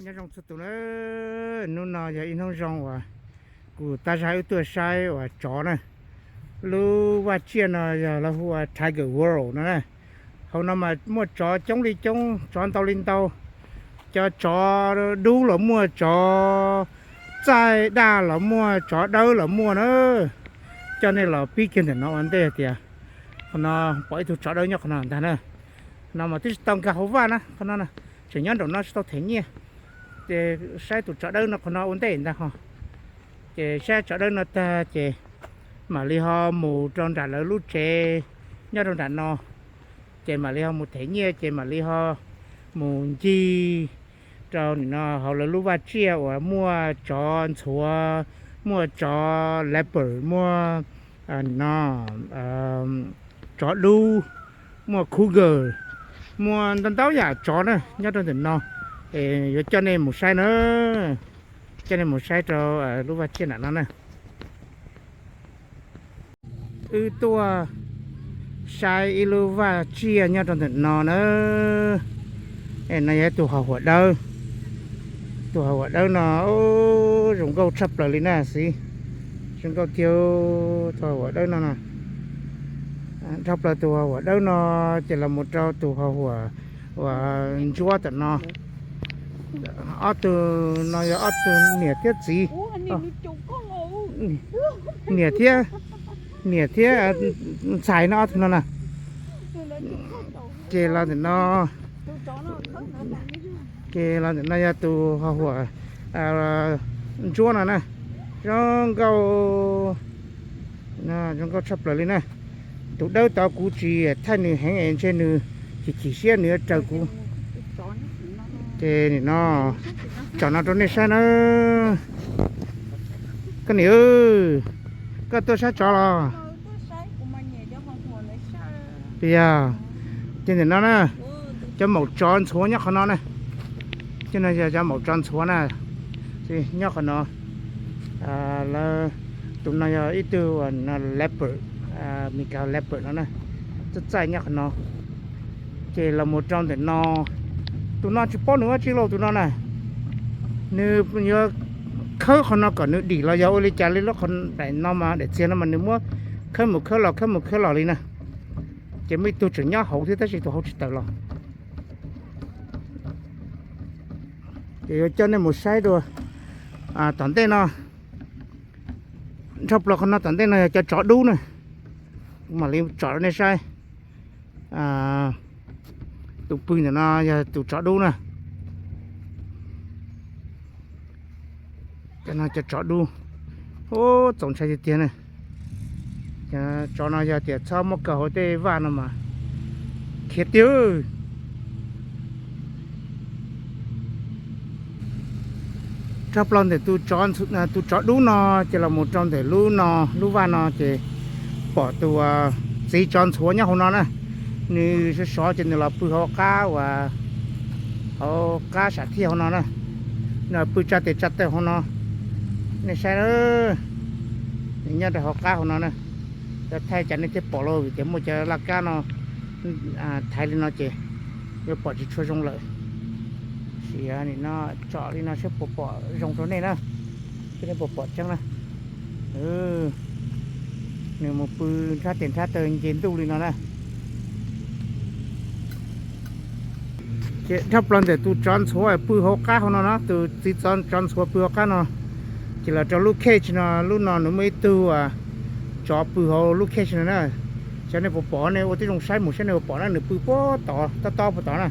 Nyob zoo txhua tus na, hnub no yog ib hnub zoo uas kuv tab zag wb tuaj saib uas tsov na. Lub vaj tsiaj no yog lawv hu ua Tiger World no na. Hauv no mas muaj tsov coob li coob, tsov ntau li ntau. Cov tsov dub los muaj, tsov txaij daj los muaj, tsov dawb los muaj na. Coj nej los pib kiag ntawm no ua ntej tias, qhov no pom ib tug tsov dawb nyob qhov no ntag na. Qhov no mas twb tsis tau nkag hauv vaj na, qhov no na, tseem nyob nraum no tsis tau them nyiaj. Ces saib tus tsov dawb no qhov no ua ntej ntag ho. Ces saib tsov dawb no tag ces mam li ho mus rau nram lawv lub tsev nyob rau nram no. Ces mam li ho mus them nyiaj ces mam li ho mus ncig rau nim no hauv lawv lub vaj tsiaj uas muaj tsov ntxhuav, muaj tsov leopard, muaj nim no tsov dub, muaj cougar, muaj ntau ntau yam tsov na nyob rau ntawm no. Es yuav coj nej mus saib na, coj nej mus saib rau lub vaj tsiaj nram no na. Wb tuaj saib ib lub vaj tsiaj nyob rau ntawm no na. Es no yog tus hau huam dawb. Tus hau huam dawb no zoo nkauj tshaj plaws li na xib. Zoo nkauj tiag tus hau huam dawb no na. Dhau plaws tus hau huam dawb no ces los mus rau tus hau huam uas ntsuab tam no. Ob tug no yog ob tug niam thiab txiv, niam thiab, niam thiab ntxhais no ob tug no na. Ces los ntawm no, ces los ntawm no yog tus hau huam ntsuab no na. Zoo nkauj, zoo nkauj tshaj plaws li na. Tus dawb tod kuv tsis thaij nws heev es ntshe nws chim chim siab nws yuav raws kuv. Ces nim no tsom no rau nej saib na. Koj niam, koj tuaj saib tsov los? Yog, ces ntawm no na, cov maum tsov ntxhuav nyob qhov no na. Ces no yog cov maum tsov ntxhuav na, nyob qhov no. Lawv, tus no yog ib tug leopard, Mexican leopard no na, txaij txaij nyob qhov no. Ces los mus rau ntawm no, tus no tsis paub nws ua tsi lauj tus no na. Nws yuav khawb qhov no kom nws dim los yog ua li cas li lub qhov daim no mas daim txiag no mas nws muab khawb mus khawb los khawb mus khawb los li na. Ces muaj ib tug tseem nyob hauv thiab tab sis tus hauv tsis tawm los. Ces yuav coj nej mus saib dua tom ntej no. Dhau plaws qhov no tom ntej no yog cov tsov dub na. Kuv mam li tsom rau nej saib. Tus pw ntawm no yog tus tsov dub na. Cov no cov tsov dub, ub, txaus ntshai tiag tiag na. Cov tsov no yog tias txhob muab kaw hauv tej vaj no mas khiav tiag. Dhau plaws ntawm tus tsov dub no ces los mus rau ntawm lub no, lub vaj no ces pom tus txiv tsov ntxhuav nyob hauv no na. Nws sov sov ces nws los pw hauv qab uas, hauv qab sam thiaj hauv no na. Nws pw tsa tes tsa taw hauv no. Nej saib, nws nyob rau hauv qab hauv no na. Cov thaij cas nej thiaj pom lauj vim tias muaj cov laj kab no thaiv li no ces yuav pom tsis tshua zoo lawm. Sim nim no tsom li no saib puas pom zoo rau nej na, saib nej puas pom tseeb na. Nws mus pw nrhab tes nrhab taw nce ntuj li no na. Ces dhau plaws ntawm tus tsov ntxhuav pw hauv qab hauv no na, tus txiv tsov ntxhuav pw hauv qab no. Ces los rau lub cage no, lub no nws muaj ib tug tsov pw hauv lub cage no na. Xyov nej puas pom, nej ua tib zoo saib mus saib nej puas pom na, nws pw puag tod tob tob puag tod na.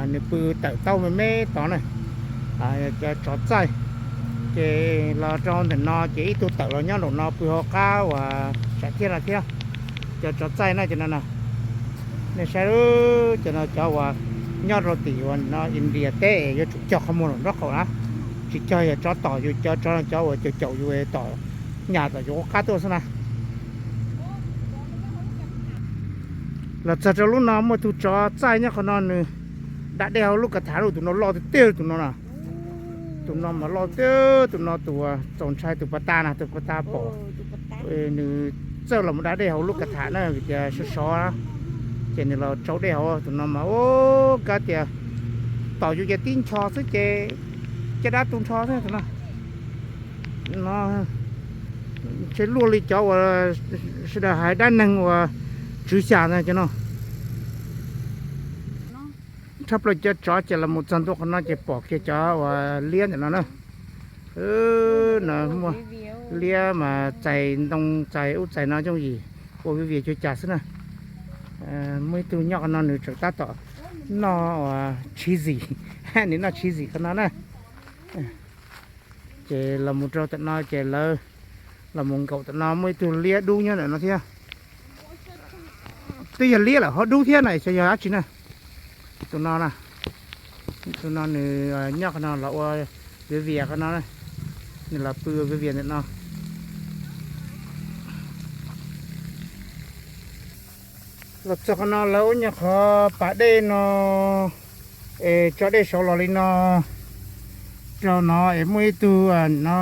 Nws pw tawm taub me me tod na. Cov tsov txaij. Ces los rau ntawm no ces ib tug tawm los nyob nraum no pw hauv qab uas sam thiaj no thiab. Cov tsov txaij na cov no na. Nej saib, cov no cov uas nyob rau tim uas no India teb yuav tsum cog qhov muag nraum nraub qaum na. Tsis cog yog tsov tom yus, cov tsov no cov uas caum caum yus tom, nyam tom yus qab tuaj xwb na. Los txog rau lub no muaj tus tsov txaij nyob qhov no, nws da dej hauv lub kav tham, tus no loj tiag tiag tus no na. Tus no mas loj tiag, tus no tus txaus ntshai tus pas tas na, tus pas tas pom. Nws txawj los mus da dej hauv lub kav tham na vim tias sov sov, ces nws los tsau dej hauv. Tus no mas ub, kab tias tom yus ces tib ncho xwb ces caj dab tu nrho xwb no. No, ntshe luaj li cov uas sawv daws hais dab neeg uas tswv xya ntag cov no. Tshaj plaws cov tsov ces los mus txog ntua qhov no ces pom kiag cov uas liab ntawm no na. No muaj liab mas txais ntoo txais ub txais no yooj yim, ua viv vias cuag cas xwb na. Muaj ib tug nyob qhov no nws tseem tab tom noj uas cheesy, nws noj cheesy qhov no na. Ces los mus rau tom no ces lawv los mus nkaum tom no muaj ib tug liab dub nyob ntawm no thiab. Twb yog liab lawm ho dub thiab na, xyov yog dab tsi na. Tus no na, tus no nws nyob qhov no los ua viv vias qhov no, nws los pw ua viv vias ntawm no. Los txog qhov no lawv ua nyuag qhov pas dej no, es tso dej saud los li no rau no es muaj ib tug no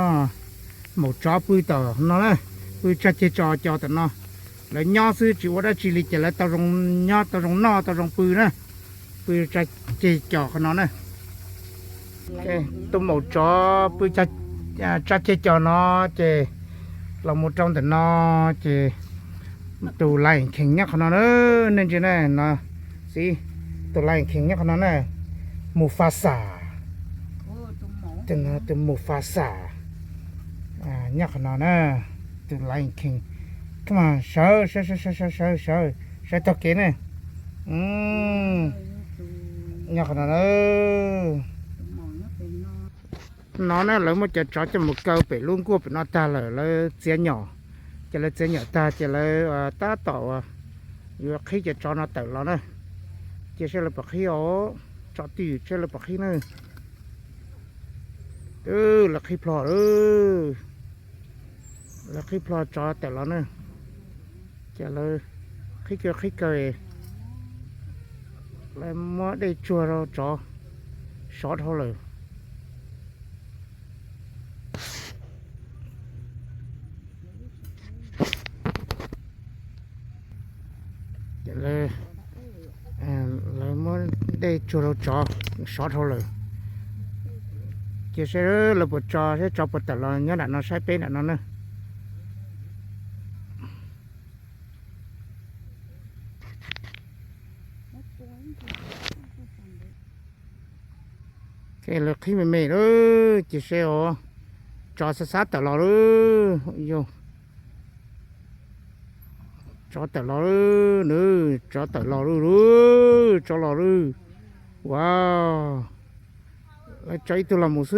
maum tsov pw tom no na, pw tsaj ceg tso cov tom no. Lawv nyob xwb tsis ua dab tsi li ces lawv tau zoo nyob tau zoo noj tau zoo pw na, pw tsaj ceg cos qhov no na. Tus maum tsov pw tsaj ceg cos no ces los mus rau ntawm no ces tus lion king nyob qhov no na, nej ntsia na no, xib, tus lion king nyob qhov no na, Mufasa. Tus Mufasa nyob qhov no na, tus lion king. Come on, sawv sawv sawv sawv sawv sawv sawv taug kev na. Nyob qhov no na. No na lawv muab cov tsov coj mus kaw pem lub nkuaj pem no tag lawm lawv txiav nyom. Ces lawv txiav nyom tag ces lawv tab tom yuav qhib cov tsov no tawm los na. Ces saib lawv puas qhib os, tso twj ywm saib lawv puas qhib na. Lawv qhib plho lawm, lawv qhib plho tsov tawm los na. Ces lawv qhib kaw qhib kaw, lawv muab dej tsuag rau tsov sov dhau lawm. Lawv muab dej tsuag rau tsov sov dhau lawm. Ces saib lawv puas tso, saib tsov puas tawm los nyob nram no saib peb nram no na. Lawv qhib me me lawm ces saib os, tsov xav xav tawm los lawm. Yog tsov tawm los lawm, tsov tawm los lawm, tsov los lawm. Wow, lawv tso ib tug los mus xwb.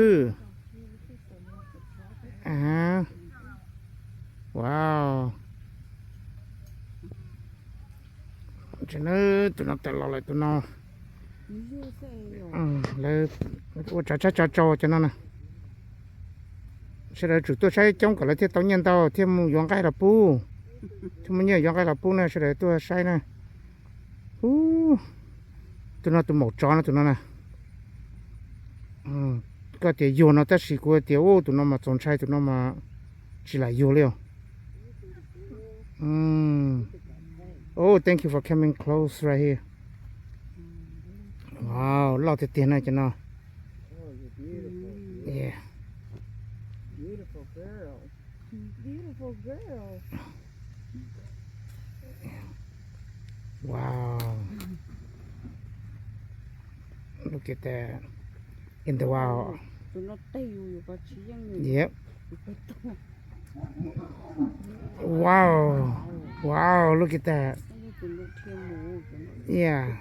Wow, tus no tawm los lawm tus no. Lawv ua tsav tshab tso tsau cov no na. Sawv daws tsum tuaj saib coob kom lawv thiaj tau nyiaj ntau thiaj mus yuav nqaij los pub, thiaj muaj nyiaj yuav nqaij los pub na, sawv daws tuaj saib na. Tus no tus maum tsov no tus no na. Koj tias yuag no tab sis kuv tias tus no mas txaus ntshai, tus no mas tsis lam yuag li os. Oh, thank you for coming close right here. Wow, loj tiag tiag na cov no. Wow. Look at that. In the wild. Yep. Wow. Wow, look at that. Yeah.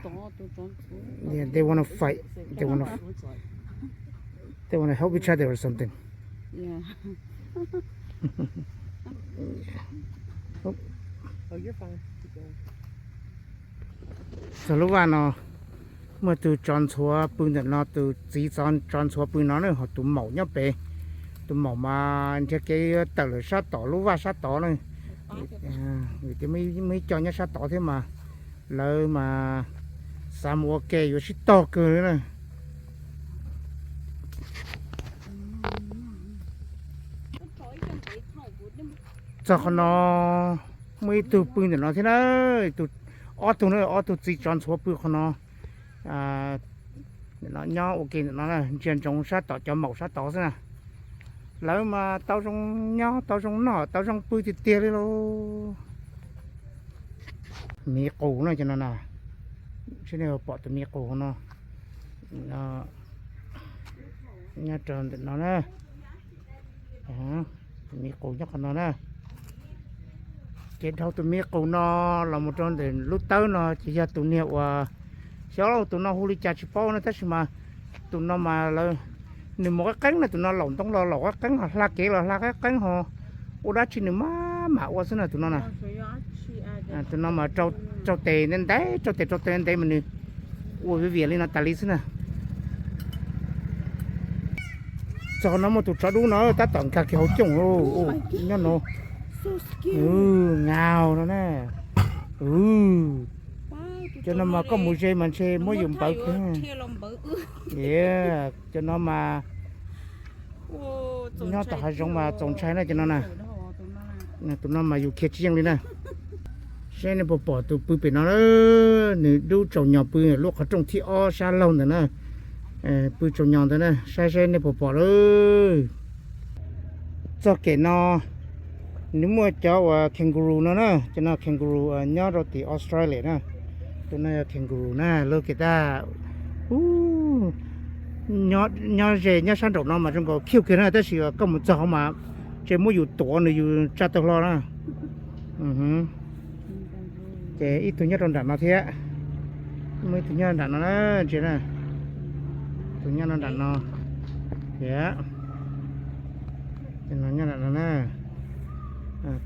Yeah, they wanna fight. They wanna, they wanna help each other or something. Txog lub vaj no, muaj tus tsov ntxhuav pw ntawm no, tus txiv tsov ntxhuav pw no na, ho tus maum nyob pem. Tus maum mas nrhiav kev tawm lawm sab tom lub vaj sab tod na. Vim tias muaj ib co nyob sab tod thiab mas lawv mas xav mus ua ke yuav sib tog kawg li na. Txog qhov no muaj ib tug pw ntawm no thiab na, tus, ob tug na, ob tug txiv tsov ntxhuav pw qhov no. Nyob ua ke ntawm no na, ntsia ntsoov sab tom cov maum sab tod xwb na. Lawv mas tau zoo nyob, tau zoo noj, tau zoo pw tiag tiag li lauj. Miv qus no cov no na, seb nej pom tus miv qus no, nyob rau ntawm no na. Tus miv qus nyob qhov no na. Ces dhau tus miv qus no los mus rau ntawm lub tawb no ces yog tus niag uas, xyov tus no hu li cas tsis paub na, tab sis mas tus no mas lawv, nws mus qeeb qeeb na, tus no laum ntoo los laum qeeb qeeb, ho hla kev los hla qeeb qeeb, ho ua dab tsi nws maj mam ua xwb na tus no na. Tus no mas rau tes ntev ntev, rau tes rau tes ntev mas nws ua viv vias li no tas li xwb na. Txog no muaj tus tsov dub no tab tom nkag kiag hauv cooj nyob no. Ngaus no na. Cov no mas koj mus ze mas ntshe muab yus npawv kiag. Cov no mas nyob tom hav zoov mas txaus ntshai na cov no na. Tus no mas yus khiav tsis yeej li na. Saib nej puas pom tus pw pem no, nws dub tsaus nyos pw lub qhov rooj thib ob sab laug ntawd na. Pw tsaus nyos ntawd na, saib saib nej puas pom lawm. Txoj kev no nws muaj cov uas kangaroo no na, cov no kangaroo nyob rau tim Australia na. Tus no yog kangaroo na, lub kev tab, nyob ze nyob sab nraum no mas zoo nkaus khiv kiag na, tab sis koj mus txog hauv mas ntshe muab yus tuav nws yus tsa tau hlo na. Ces ib tug nyob rau nram no thiab, muaj ib tug nyob nram no na, ntsia na, tus nyob no nram no thiab, tus no nyob nram no na.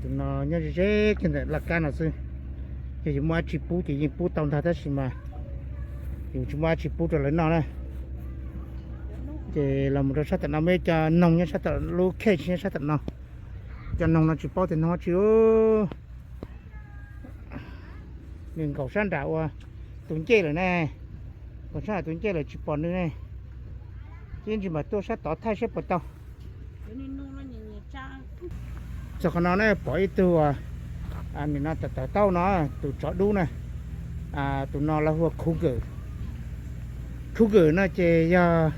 Tus no nyob ze ze kiag ntawm laj kab no xwb. Yog yus muaj dab tsi pub ces yeej pub tau ntag, tab sis mas yus tsis muaj dab tsi pub rau lawv noj na. Ces los mus rau sab tom no muaj ib co noog nyob sab tom lub cage nyob sab tom no. Cov noog no tsis paub tias noog dab tsi. Nws nkaum sab nram ua tus ncej lawm ne, nkaum sab nram tus ncej lawm tsis pom nws ne. Ces ntsis mam tuaj sab tod thaij seb puas tau. Txog qhov no ne pom ib tug, nim no tawm tawm taub no, tus tsov dub na. Tus no lawv hu ua cougar. Cougar no ces yog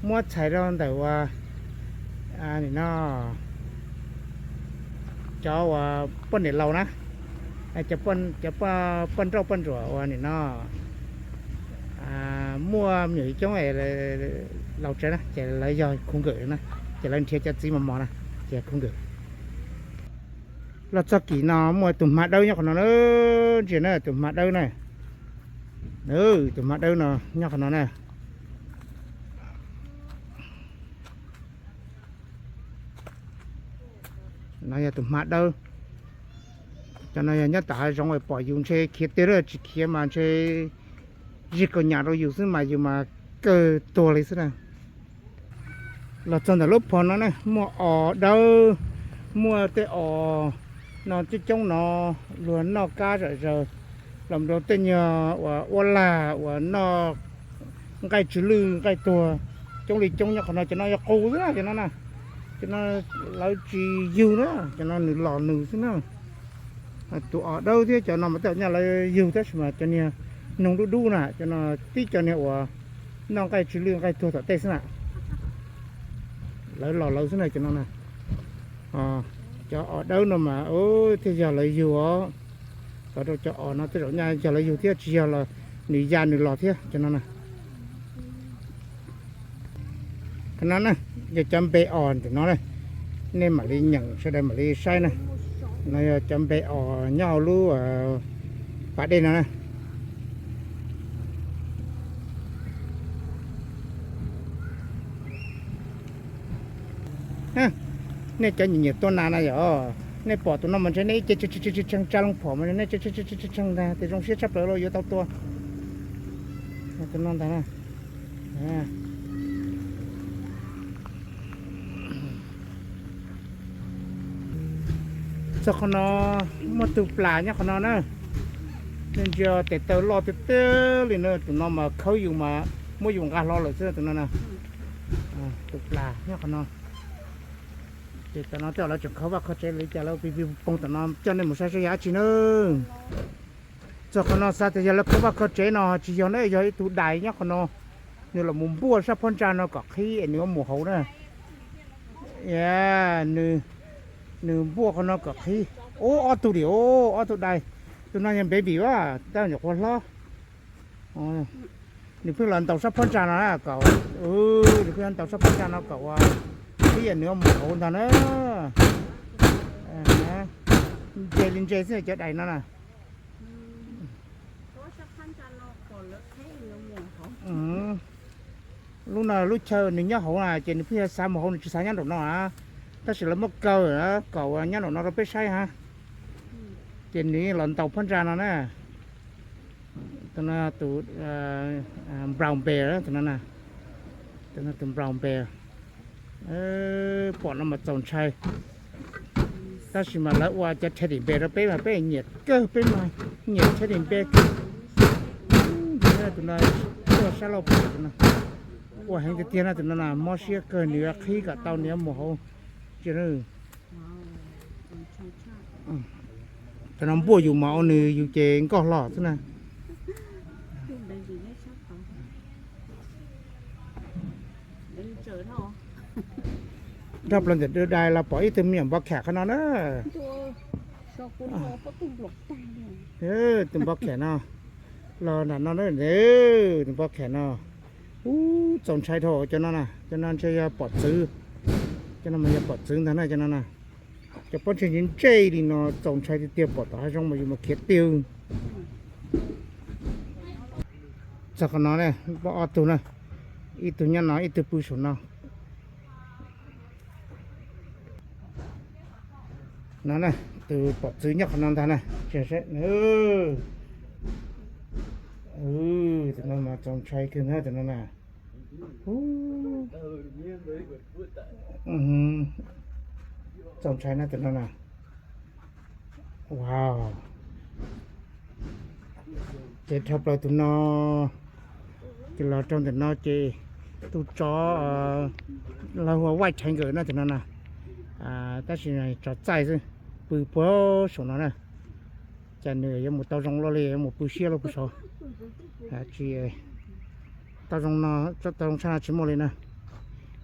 muab txhais rau ntawm uas, nim no, cov uas poj niam laus na, cov poj nrauj poj ntsuam uas nim no muaj me nyuam coob laus tsev na ces lawv yog cougar na, ces lawv nrhiav cov txiv mos mos na, ces cougar. Los txog kis no muaj tus hma dawb nyob qhov no na, ntsia na tus hma dawb na. Tus hma dawb no nyob qhov no na. No yog tus hma dawb. Cov no yog nyob tom hav zoov es pom yus ntshe khiav tiag, tsis khiav mas ntshe zij kaus nyam rau yus xwb mas yus mas kawg tuag li xwb na. Los txog ntawm lub phom no ne muaj os dawb, muaj tej os no coob coob no, luag noj kab zom zaws, los rau tej nyuag uas uab lag uas noj nqaij tsw lwj nqaij tuag coob li coob nyob qhov no. Cov no yog qus xwb na, cov no na, cov no lawv tsis yug na, cov no nws los nws xwb na. Tus os dawb thiab cov no mas tej zaum nyaj lawv yug tab sis mas cov niag noog dub dub na, cov no tib cov niag uas noj nqaij tsw lwj nqaij tuag tom tej xwb na. Lawv los lawv xwb na cov no na. Cov os dawb no mas thiaj yog lawv yug os. Tov rau cov os no tej zaum nyaj yog lawv yug thiab tsis yog los nws ya nws los thiab cov no na. Qhov no na yog cov npe os ntawm no na, nej mam li nyeem sawv daws mam li saib na. No yog cov npe os nyob hauv lub pas dej no na. Nej cov nyiam nyiam tua nas na yom, nej pom tus no mas ntshe nej ib ce tshee tshee tshee tshee tsa loo phom mas nej tshee tshee tshee tshee ntag, tias zoo siab tshaj plaws los yuav tau tua. Tus no ntag na. Txog qhov no muaj tus plas nyob qhov no na. Nej ntsia tes taw loj tiag tiag li na, tus no mas khawb yus mas muab yus nqa hlo lawm xwb tus no na. Tus plas nyob qhov no. Ces tom no tej zaum lawv tseem khawb vaj khawb tsev li cas lawv pis pis poo tom no coj nej mus saib saib yog dab tsi na. Txog qhov no xav tias yog lawv khawb vaj khawb tsev no tsis yog na, yog ib tug dais nyob qhov no. Nws los mus npuaj sab phab ntsa no kom qhib es nws yuav mus hauv na. Nws, nws npuaj qhov no kom qhib. Ub, ob tug li, ob tug dais. Tus no yog baby a, tab nyuam qhuav hlob. Nws pheej los ntaus sab phab ntsa no na kom, nws pheej los ntaus sab phab ntsa no kom ua qhib es nws yuav mus hauv ntag na. Ntse li ntse xwb cov dais no na. Lub no lub chaw nws nyob hauv na ces nws pheej yuav xav mus hauv, nws tsis xav nyob nraum no a. Tab sis lawv muab kaw kom nyob nraum no rau peb saib ha. Ces nws los ntaus phab ntsa no na. Tus no tus brown bear, tus no na, tus no tus brown bear. Pom no mas txaus ntshai. Tab sis mas lawv ua cov teddy bear rau peb mas peb nyiam kawg, peb mas nyiam teddy bear kawg. Tus no tuaj sab lauj pem tus no, ua heev tiag tiag na, tus no na mob siab kawg, nws yuav qhib kom tau nws yuav mus hauv. Tus no npuaj yus mas ua nws yus ces nkoj hlo xwb na. Dhau plaws ntawm dais los pom ib tug me nyuam npov kham qhov no na. Tus npov kham no los nram no, tus npov kham no. Ub, txaus ntshai dhau cov no na, cov no ntshe yog pom txwv. Cov no mas yog pom txwv ntag na cov no na. Cov pob ntseg ntsej ntsej li no txaus ntshai tiag tiag, pom tom hav zoov mas yus mas khiav tiag. Txog qhov no na, pom ob tug na, ib tug nyob no ib tug pw saum no. No na, tus pom txwv nyob qhov no ntag na. Tus no mas txaus ntshai kawg na tus no na. Txaus ntshai na tus no na. Wow. Ces dhau plaws tus no, ces los rau ntawm no ces tus tsov, lawv hu ua white tiger na tus no na. Tab sis tsov txaij xwb, pw puag saum no na. Cas nws yuav mus tau zoo luaj li, yuav mus pw siab luaj puag saud. Tsis tau zoo no, tau zoo tshaj no tsis muaj li na.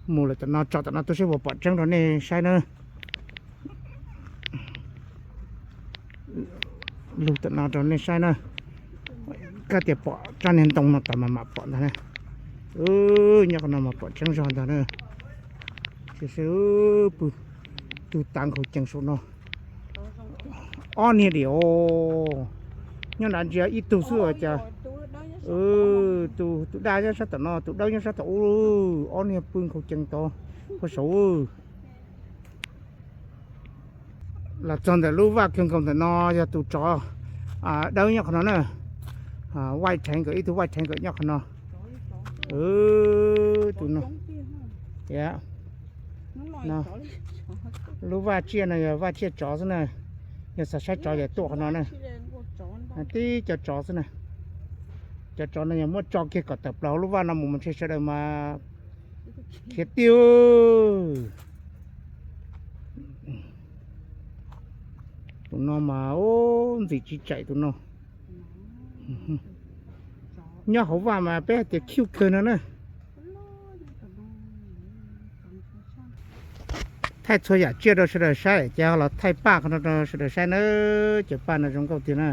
Mus lawm tom no, tso tom no tuaj seb puas pom tseeb rau nej saib na. Lug tom no rau nej saib na. Kab tias pom tsob niag ntoo no tom mas mam pom ntag na. Nyob qhov no mas pom tseeb zog ntag na. Tab sis pw tus tav nkhaus cees saum no. Ob niag li os. Nyob nrad ntsia ib tug xwb os cas. Tus daj nyob sab tom no, tus dawb nyob sab tom ub. Ob niag pw nkhaus cees tod puag saud. Los txog ntawm lub vaj kawg nkaus ntawm no yog tus tsov dawb nyob qhov no na. White tiger, ib tug white tiger nyob qhov no. Tus no, lub vaj tsiaj no yog vaj tsiaj tsov xwb na. Yog xav saib tsov ces tuaj qhov no na. Tib co tsov xwb na. Cov tsov no yog muab tso kiag kom tawm plaws hauv lub vaj no mus mas ntshe sawv daws mas khiav tiag. Tus no mas ub, ntxim tsis tsaim tus no. Nyob hauv vaj mas peb hais tias cute kawg no na. Thaij txhua yam tsiaj rau sawv daws saib, ces ho los thaij paj qhov no rau sawv daws saib na. Cov paj no zoo nkauj tiag na.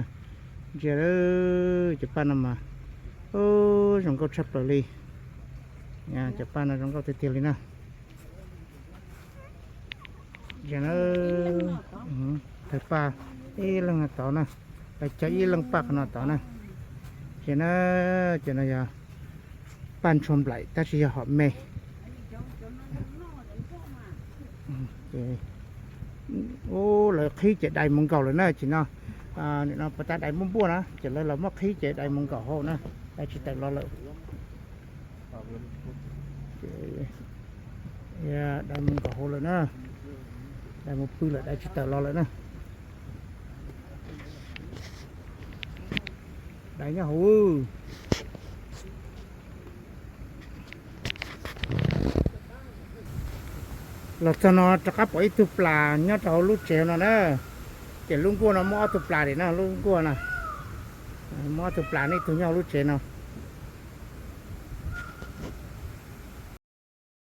Ntsia, cov paj no mas zoo nkauj tshaj plaws li. Cov paj no zoo nkauj tiag tiag li na. Thawj paj ib leeg tod na, lawv cog ib leeg paj qhov no tod na. Ces na, ces no yog paj ntshua nplaim tab sis yog hom me. Ub, lawv qhib ces dai mus nkaus lawm na, ces no, nim no puas tas dai muaj npuaj na, ces lawv los muab qhib ces dai mus nkaus hauv na, dai tsis tawm los lawm. Dai mus nkaus hauv lawm na, dai mus pw lawm, dai tsis tawm los lawm na. Dai nyob hauv. Los txog no rov qab pom ib tug plas nyob rau hauv lub tsev no na. Ces lub nkuaj no muaj ob tug plas li na, lub nkuaj no muaj ob tug plas, ib tug nyob hauv lub tsev no.